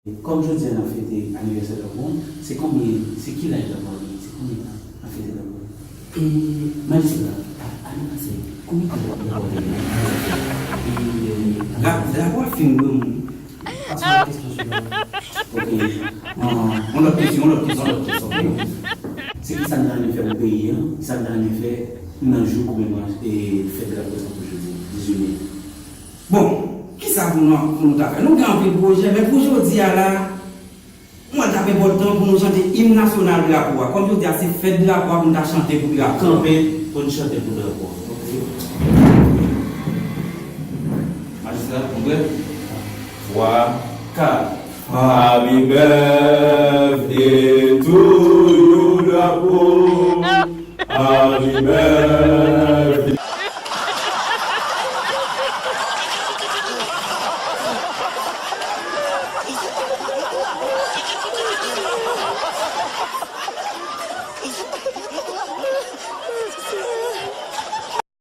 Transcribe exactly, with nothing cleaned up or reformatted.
Kòm jodi a n ap fete anivèsè drapo an, se konbyen, se ki laj drapo a genyen? Se konbyen tan n ap fete drapo a? E, Majistra, a, anivèsè, konbyen tan drapo a genyen? E, Dra-, drapo a fin granmoun. Pase yon kesyon sou drapo. Ok. Yon lòt kesyon, yon lòt kesyon, yon lòt kesyon. Se ki sa n ta renmen fè pou peyi an? Ki sa n ta renmen fè nan jou komemorasyon e fèt drapo sa pou jodi, dizuit me? Bon, kisa pou nou, pou nou ta fè? Nou gen anpil pwojè, men pou jodi a la, mwen t ap enpòtan pou nou chante im nasyonal drapo a. Kòm jodi a se fèt drapo a pou nou ta chante pou drapo a. Kanpe pou n chante pou drapo a. Ok. Majistra, nou prè? Twa, kat. Happy birthday to you, drapo. Happy birthday.